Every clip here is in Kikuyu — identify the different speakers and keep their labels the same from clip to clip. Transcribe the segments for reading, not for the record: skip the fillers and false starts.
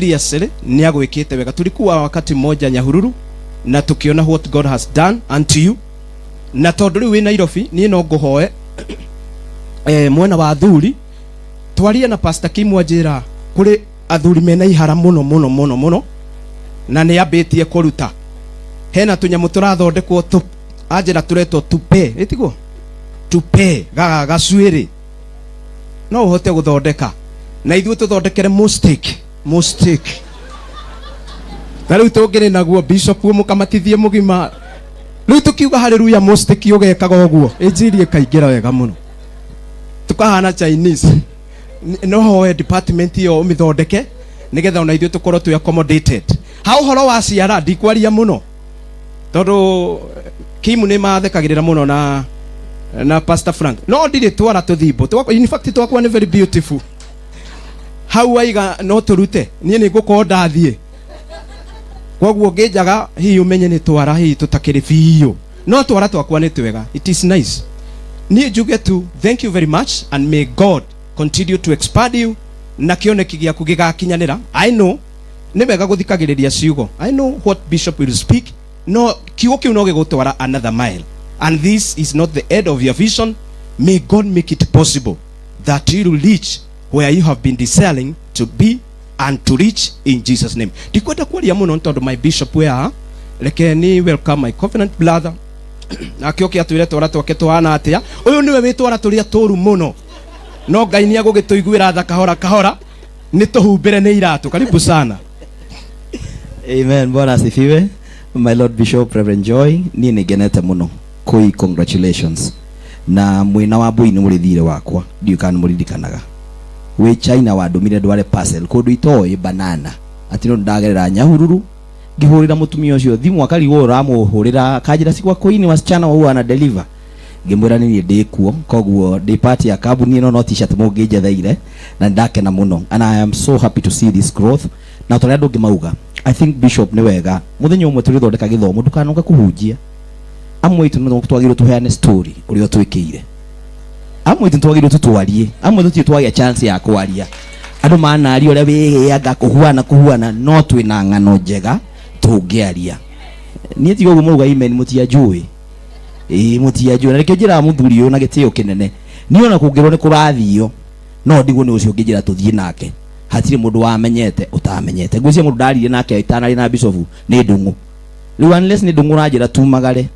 Speaker 1: Seriously, nĩ agwĩkĩte wega. Tulikuwa wakati mmoja Nyahururu na tukiona what God has done unto you. Na tondũ rĩu wĩ Nairobi, niĩ no ngũhoe mwena wa athuri twarie na Pastor Kim anjĩra kũrĩ athuri mena ihara mũno mũno mũno mũno na nĩ ambĩtie kũruta. Hena tũnyamũ tũrathondekwo tũ anjĩra tũretwo tupe, ĩtiguo tupe gaga gacuĩrĩ no ũhote gũthondeka na ithuĩ tũthondekere mistake mistake na rĩu tũngĩrĩ naguo bishop mũkamatithie mũgima rĩu tũkiuga haleluya mistake ũgekaga ũguo injiri ĩkaingĩra wega mũno tukahana Chinese. No hoe department ĩyo ũmĩthondeke nĩgetha ona ithuĩ tũkorwo twĩ accommodated. Ha ũhoro wa ciara ndikwaria mũno tondũ Kim nĩ mathekagĩrĩra mũno na Pastor Frank no ndirĩ twara tũthimbo. In fact twakwa nĩ very beautiful. Hau waiga no tũrute niĩ nĩ ngũkorwo ndathiĩ koguo ngĩnjaga hihi ũmenye nĩ twara hihi tũtakĩrĩ biũ no twara twakwa nĩ twega. It is nice. Niĩ njuge tu thank you very much and may God continue to expand you na kĩoneki gĩaku gĩgakinyanĩra. I know nĩ wega gũthikagĩrĩria ciugo. I know what bishop will speak. No kiugo kĩu no gĩgũtwara another mile and this is not the end of your vision. May God make it possible that you will reach where you have been desiring to be and to reach in Jesus name. Ndikwenda kwaria mũno nĩ tondũ my bishop we haha. Reke ni welcome my covenant brother nake oke atwĩre twara twake tũhana atĩa. Ũyũ nĩwe wĩ twara tũrĩa tũru mũno no Ngai nĩ agũgĩtũiguĩra tha kahora kahora nĩ tũhumbĩre nĩ iratũ. Karibu sana.
Speaker 2: Amen. Bwana asifiwe. My Lord Bishop Reverend Joy, niĩ nĩ ngenete mũno. Kũi congratulations. Na mwĩna wa mbui nĩ mũrĩthire wakwa, ndiũĩ kana nĩ mũririkanaga. Wĩ China wandũmire ndware parcel kũndũ itoĩ banana. Atĩ no ndagerera Nyahururu ngĩhũrĩra mũtumia ũcio thimũ akarigwo ũramũhũrĩra akanjĩra si kwa Kũi wasichana huwa ana deliver. Ngĩmwĩra nĩ niĩ ndĩkuo koguo ndĩ part ya kambuni ĩno no t-shirt mũngĩnjetheire na nĩndakena mũno and I am so happy to see this growth. Na torĩa andũ mauga, I think Bishop nĩ wega mũthenya ũmwe tũrĩthondeka gĩthomo ndũkanoge kũhunjia. Amwe aitũ nĩ twagĩrĩirwo tũheane story ũrĩa ũtwĩkĩire. Amwe aitũ twagĩrĩirwo tũtwarie, amwe tũtirĩ twagĩa chance ya kwaria. Andũ manaria ũrĩa wĩgĩaga kũhuana kũhuana no twĩna ng'ano njega tũngĩaria. Niĩ tiga ũguo mũruga amen mũtianjũĩ. Ĩĩ mũtianjũĩ na nĩkĩo njĩraga mũthuri ũyũ na gĩtĩo kĩnene. Niĩ ona kũngĩrwo nĩ kũrathio no ndigwo nĩ ũcio ũngĩnjĩra tũthiĩ nake. Hatirĩ mũndũ wamenyete ũtamenyete. Ngwĩciria mũndũ ndaririe nake itanarĩ na bishop nĩ Ndung'u. Rĩu unless nĩ Ndung'u ũranjĩra tumagare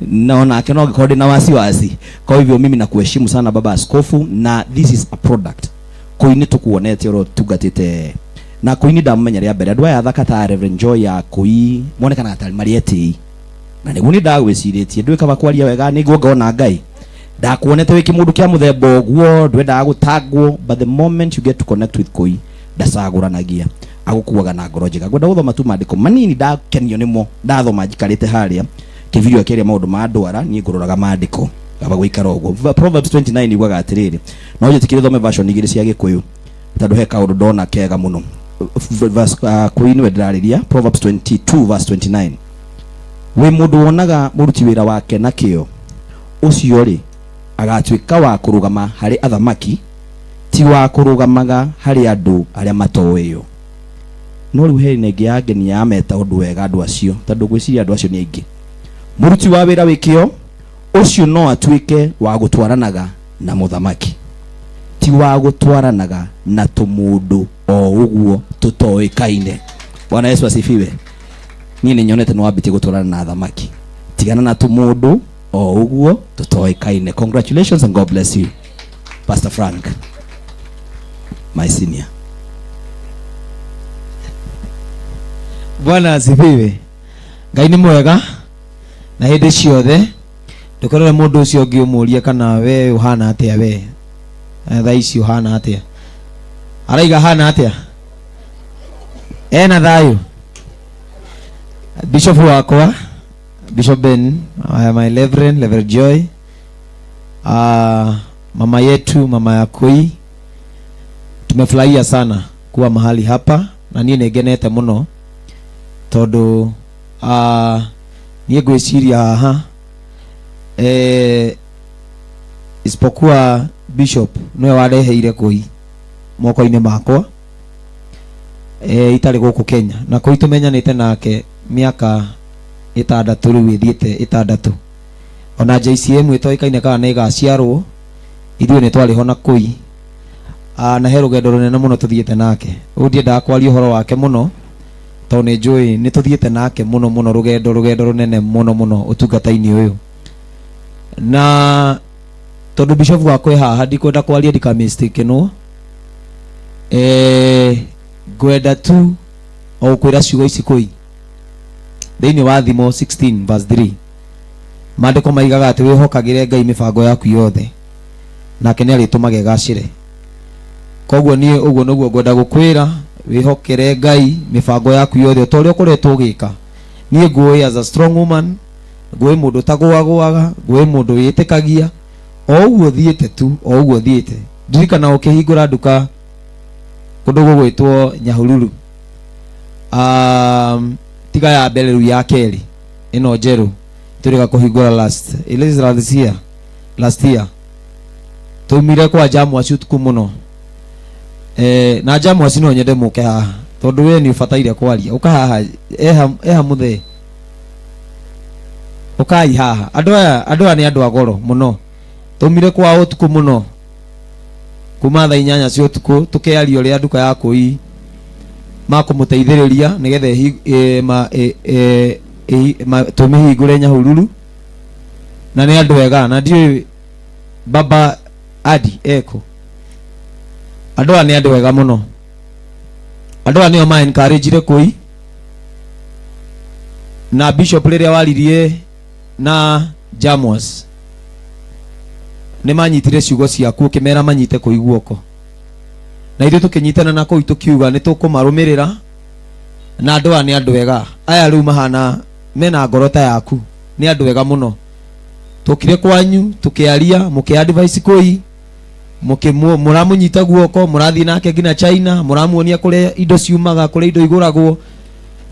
Speaker 2: no nake no ngĩkorwo ndĩna wasiwasi. Kwa hivyo mimi nakuheshimu sana baba askofu na this is a product. Kũi nĩ tũkuonete ũrĩa ũtungatĩte na Kũi nĩ ndamũmenya rĩa mbere. Andũ aya athaka ta Reverend Joy ya Kũi monekanaga ta marĩ etĩi. Na nĩguo nĩ ndagwĩcirĩtie ndũĩ kaba kwaria wega nĩguo ngona Ngai. Ndakuonete wĩ kĩmũndũ kĩa mũthemba ũguo ndwendaga gũtangwo but the moment you get to connect with Kũi ndacagũranagia agũkuaga na ngoro njega. Ngwenda gũthoma tu maandĩko manini ndakenio nĩmo ndathoma njikarĩte harĩa kĩbirio akĩaria maũndũ ma ndwara niĩ ngũroraga maandĩko kaba gũikara ũguo. Proverbs 29 yugaga atĩrĩrĩ, no njĩtĩkĩre thome version igĩrĩ cia Gĩkũyũ tondũ he kaũndũ ndona kega mũno. Verse Kũi nĩwe ndĩrarĩria Proverbs 22 verse 29. Wĩ mũndũ wonaga mũruti wĩra wake na kĩyo, ũcio rĩ agatuĩka wa kũrũgama harĩ athamaki, ti wa kũrũgamaga harĩ andũ arĩa matoĩo. No rĩu he ĩngĩ ya ngenia ya meta ũndũ wega andũ acio tondũ ngwĩciria andũ acio nĩ aingĩ. Mũruti wa wĩra wĩ kĩyo ũcio no atuĩke wa gũtwaranaga na mũthamaki, ti wa gũtwaranaga na tũmũndũ o ũguo tũtoĩkaine. Bwana Yesu asifiwe. Niĩ nĩ nyonete nĩ wambĩtie gũtwarana na athamaki, tigana na tũmũndũ o ũguo tũtoĩkaine. Congratulations and God bless you Pastor Frank, my senior.
Speaker 3: Bwana asifiwe. Ngai nĩ mwega na hĩndĩ ciothe. Ndũkerore mũndũ ũcio ũngĩ ũmũrie kana we ũhana atĩa we. Thaa ici ũhana atĩa? Araiga hana atĩa? Ena thayũ. Bishop wakwa, Bishop Ben, my Reverend, Reverend Joy, mama yetu, mama ya Kũi, tumefurahia sana kuwa mahali hapa na niĩ nĩ ngenete mũno tondũ niĩ ngwĩciria haha isipokuwa bishop nĩwe wareheire Kũi moko-inĩ makwa. Itarĩ gũkũ Kenya na kũu tũmenyanĩte nake mĩaka 6 rĩu ĩthiĩte 6. Ona JCM ĩtoĩkaine kana nĩ ĩgaciarwo, ithuĩ nĩ twarĩ ho na kũi. Na he rũgendo rũnene mũno tũthiĩte nake. Ũguo ndiendaga kwaria ũhoro wake mũno tondũ nĩ njũĩ nĩ tũthiĩte nake mũno mũno, rũgendo rũnene mũno mũno ũtungata-inĩ ũyũ. Na tondũ bishop wakwa e haha, ndikwenda kwaria ndikamistakenwo. Ngwenda tu o gũkwĩra ciugo ici kũi thĩinĩ wa Thimo 16 verse 3. Maandĩko maigaga atĩ wĩhokagĩre Ngai mĩbango yaku yothe, nake nĩ arĩtũmaga ĩgacĩre. Koguo niĩ ũguo nĩguo ngwenda gũkwĩra, wĩhokere Ngai mĩbango yaku yothe o ta ũrĩa ũkoretwo ũgĩka. Niĩ ngũĩ as a strong woman, ngũĩ mũndũ ũtagũagũaga, ngũĩ mũndũ wĩtĩkagia, o ũguo ũthiĩte tu, o ũguo ũthiĩte. Ndirikana ũkĩhingũra nduka kũndũ gũgwĩtwo Nyahururu. Tiga ya mbere rĩu ya kerĩ ĩno njerũ tũrĩga kũhingũra last, it is last year, last year tũmire kwa Jamwaci ũtukũ mũno. Na Jamwaci no nyende mũke haha tondũ we nĩ ũbataire kwaria. Ũka haha, eha mũthee, ũkai haha. Andũ aya nĩ andũ a goro mũno. Tũmire kwao ũtukũ mũno kuma thaa 8 cia ũtukũ, tũkĩaria ũrĩa nduka ya kũi makũmũteithĩrĩria nĩgetha tũmĩhingũre Nyahururu. Na nĩ andũ ega, na ndiũĩ baba Adi eko. Andũ aya nĩ andũ ega mũno. Andũ aya nĩo ma encourage kũi na bishop rĩrĩa waririe na Jamwas, nĩ manyitire ciugo ciaku ũkĩmera manyite kũi guoko, na ithuĩ tũkĩnyitana na kũu tũkiuga nĩ tũkũmarũmĩrĩra. Na andũ aya nĩ andũ ega, aya rĩu mahana mena ngoro ta yaku, nĩ andũ ega mũno. Tũkire kwanyu tũkĩaria, mũkĩ advice kũi, mũramũnyita guoko, mũrathiĩ nake nginya China, mũramuonia kũrĩa indo ciumaga, kũrĩa indo igũragwo,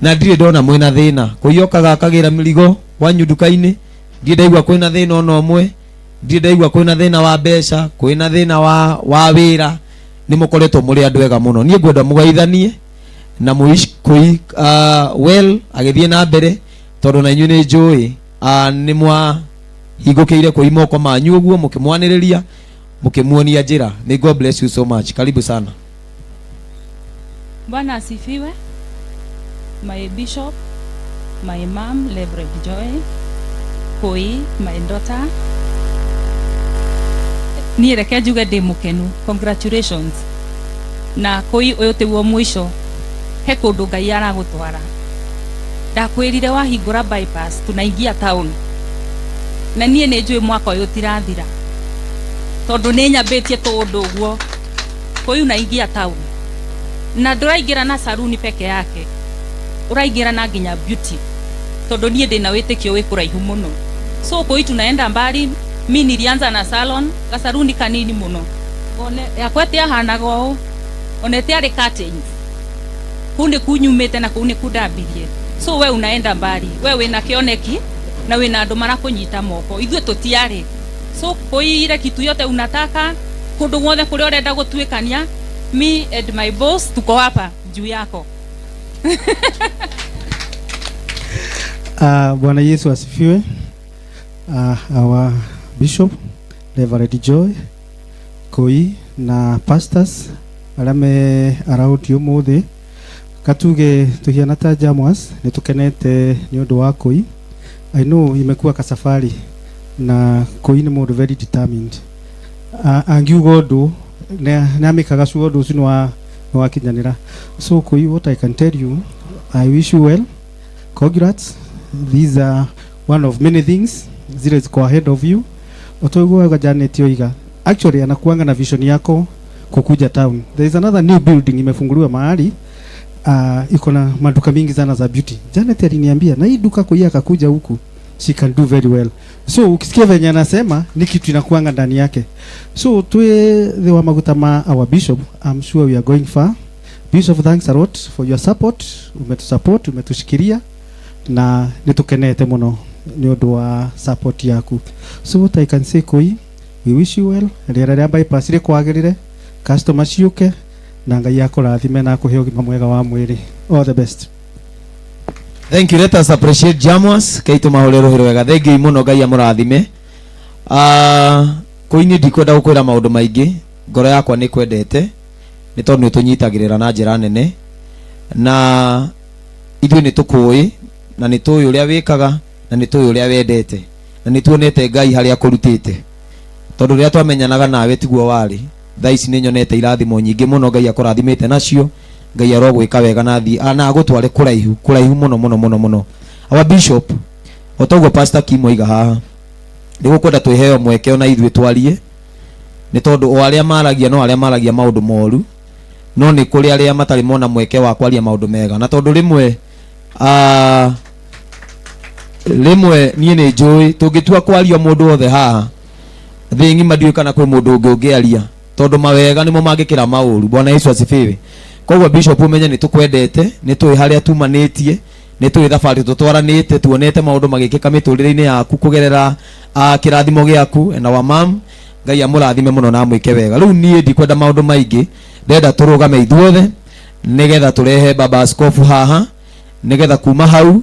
Speaker 3: na ndirĩ ndona mwĩna thĩna. Kũi okaga akagĩra mĩrigo kwanyu nduka-inĩ, ndirĩ ndaigua kwĩna thĩna ona ũmwe, ndirĩ ndaigua kwĩna thĩna wa mbeca, kwĩna thĩna wa wĩra. Nĩ mũkoretwo mũrĩ andũ ega mũno. Niĩ ngwenda mũgeithanie na mũici kũi well agĩthiĩ na mbere, tondũ na inyuĩ nĩ njũĩ nĩ mwahingũkĩire kũi moko manyu ũguo, mũkĩmwanĩrĩria, mũkĩmuonia njĩra. May God bless you so much. Karibu sana.
Speaker 4: Bwana asifiwe. My bishop, my mom, Reverend Joy, Koi, my daughter. Niĩ reke njuge ndĩ mũkenu. Congratulations. Na Koi, ũyũ tiguo mũico. He kũndũ Ngai aragũtwara. Ndakwĩrire wahingũra bypass tunaingia town. Na niĩ nĩ njũĩ mwaka ũyũ ũtirathira, tondũ nĩ nyambĩtie tũũndũ ũguo. Koi, unaingia town na ndũraingĩra na saruni peke yake, ũraingĩra na nginya beauty, tondũ niĩ ndĩna wĩtĩkio wĩ kũraihu mũno. So Koi, tunaenda mbali. Mi nilianza na salon, gasaruni kanini mũno. One yakwa ĩtiahanaga ũũ, ona ĩtiarĩ curtains. Kũu nĩ kunyumĩte na kũu nĩ kundambirie. So we unaenda mbali, we wĩna kĩoneki na wĩna andũ marakũnyita moko, ithuĩ tũtiarĩ. So Koi, ile kitu yote unataka, kũndũ guothe kũrĩa ũrenda gũtuĩkania, me and my boss tuko hapa juu yako.
Speaker 5: Bwana Yesu asifiwe. Our Bishop Reverend Joy Koi na pastors arĩa me around ũmũthĩ, katuge tuhiana ta Jamwas nĩ tũkenete nĩ ũndũ wa Koi. I know imekuwa kasafari na Koi nĩ mũndũ very determined. Angiuga ũndũ nĩ amĩkaga sure ũndũ ũcio nĩ wakinyanĩra. So Koi, what I can tell you, I wish you well. Congrats. These are one of many things zile ziko ahead of you. Otoiguaga Janet oiga, actually anakuanga na vision yako kukuja town. There is another new building imefunguliwa mahali, iko na maduka mingi sana za beauty. Janet aliniambia na hii duka kwa akakuja huku she can do very well. So ukisikia venye anasema ni kitu inakuanga ndani yake. So twe the wa maguta ma our bishop, I'm sure we are going far. Bishop, thanks a lot for your support. Umetusupport, umetushikilia na nitukenete muno ni undu wa support yaku. So what I can say, Koi, we wish you well. Rĩera rĩa bypass rĩkwagĩrĩre, customer ciũke. Na Ngai akũrathime na akũhe ũgima mwega wa mwĩrĩ. All the best.
Speaker 3: Thank you. Let us appreciate Jamus. Kei tumahũre rũhĩ rwega. Thank you mũno Ngai amũrathime. Ah, kũini ndikwenda gũkwĩra maũndũ maingĩ. Ngoro yakwa nĩ kwendete nĩ tondũ nĩ ũtũnyitagĩrĩra na njĩra nene na ithuĩ nĩ tũkũĩ na nĩ tũĩ ũrĩa wĩkaga na nĩ tũĩ ũrĩa wendete na nĩ tuonete Ngai harĩa akũrutĩte tondũ rĩrĩa twamenyanaga nawe tiguo warĩ. Thaa ici nĩ nyonete irathimo nyingĩ mũno Ngai akũrathimĩte nacio. Ngai arogwĩka wega na thiĩ na agũtware kũraihu kũraihu mũno mũno mũno mũno. Our bishop, o toguo Pastor Kim oiga haha, nĩ gũkwenda twĩheo mweke ona ithuĩ twarie, nĩ tondũ o arĩa maragia no arĩa maragia maũndũ moru, no nĩ kũrĩ arĩa matarĩ mona mweke wa kwaria maũndũ mega. Na tondũ rĩmwe rĩmwe niĩ nĩ njũĩ tũngĩtua kwaria mũndũ wothe haha thĩ ng'ima ndiũĩ kana kwĩ mũndũ ũngĩ ũngĩaria tondũ mawega nĩmo mangĩkĩra maũru. Bwana Yesu asifiwe. Koguo bishop ũmenye nĩ tũkwendete, nĩ tũĩ harĩa tumanĩtie, nĩ tũĩ thabarĩ tũtwaranĩte, tuonete maũndũ magĩkĩka mĩtũrĩre-inĩ yaku kũgerera kĩrathimo gĩaku and our mom. Ngai amũrathime mũno na amwĩke wega. Rĩu niĩ ndikwenda maũndũ maingĩ, ndĩrenda tũrũgame ithuothe nĩgetha tũrehe baba askofu haha, nĩgetha kuma hau